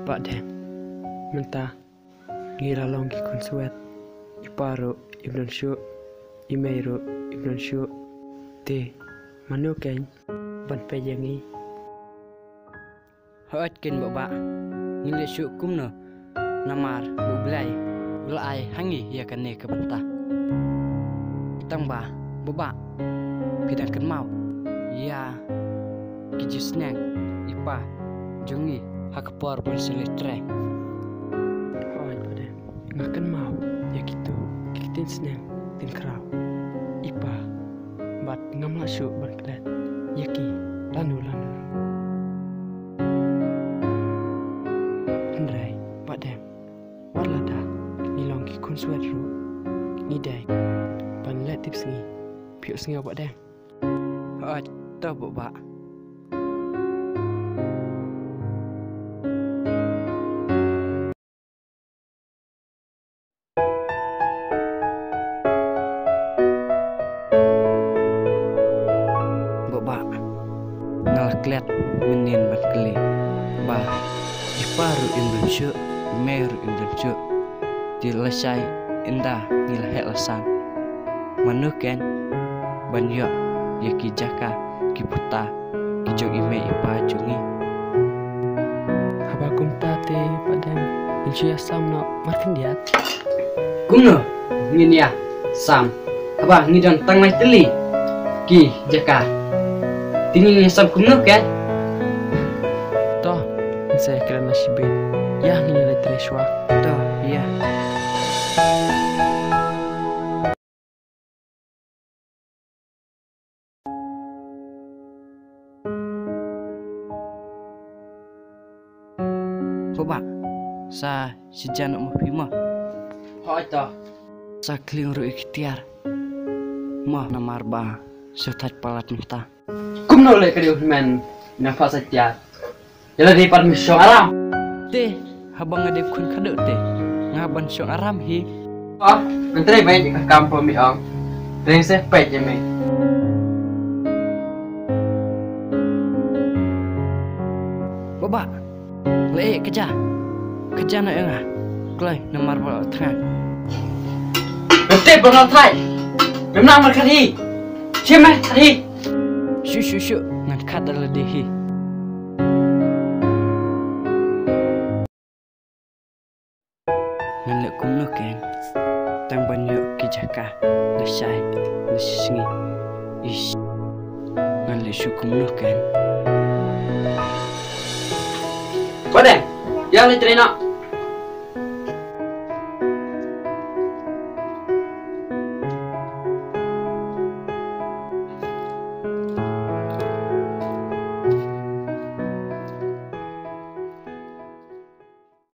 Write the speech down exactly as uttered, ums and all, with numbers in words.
Bah Deng, mynta ngi la long ki khun swet. I pa ruh im don shuh, i mei ruh im don shuh. Te mano kein ban peit ïa ngi? Hooid kein Bah Bah, ngin leh shuh kumno namar U Blei u la ai ha ngi ïa kane ka bynta. Tang ba Bah Bah, phi dang kynmaw ïa ki jingsneng i pa jong ngi ha ka por ban sa leit trei? Hooid Bah Deng, nga kynmaw ïa kito ki ktien sneng ktien khraw i pa, bad ngam lah shuh ban klet ïa ki lano lano. Hynrei Bah Deng, wat lada ngi long ki khun swet ruh, ngi dei ban leh tipsngi. Phi ïohsngew Bah Deng? Hooid, to Bah Bah. Bah Bah, nga la klet mynnin ban kylli. Bah, i pa ruh im don shuh, i mei ruh im don shuh. Te lashai ynda ngi la heh la san, mano kein ban ïoh ïa ki jaka ki puta ki jong i mei i pa jong ngi? Haba kumta te Bah Deng, ngin shu ïa sam noh markhyndiat. Kumno ngin ïa sam haba ngi don tang lai tylli ki jaka? Te ngin ïa sam kumno kein? To, ngin sa ïa kren na shibit. Ïa, ngin ïa leit trei shuwa. To ïa. Bah Bah, sa shet noh mo phi mo? Hooid to. Sa khlieng ruh ïa ki tiar mo, namar ba shu thait palat mynta. Kumno leh ka dei u hynmen na pha sa tiar? Ïa lade pat me shong aram. Te haba nga dei khun khadduh te nga ban shong aram hi. Oh, ngan trei beit ïa ka kam ba me ong. Trei se peit ïa me. Bah Bah, leh ka ja, ka ja na ïa nga. Kloi namar ba la thngan. Ngan tip ba nga thait. Ngam nang markhat hi. Shim eh, khat hi. Shu shu shu, ngan khat da lade hi. Ngan leh kumno kein tang ban ïoh ki jaka lashai lashisngi? Ish, ngan leh shuh kumno kein? Bah Deng, ïa leit trei noh.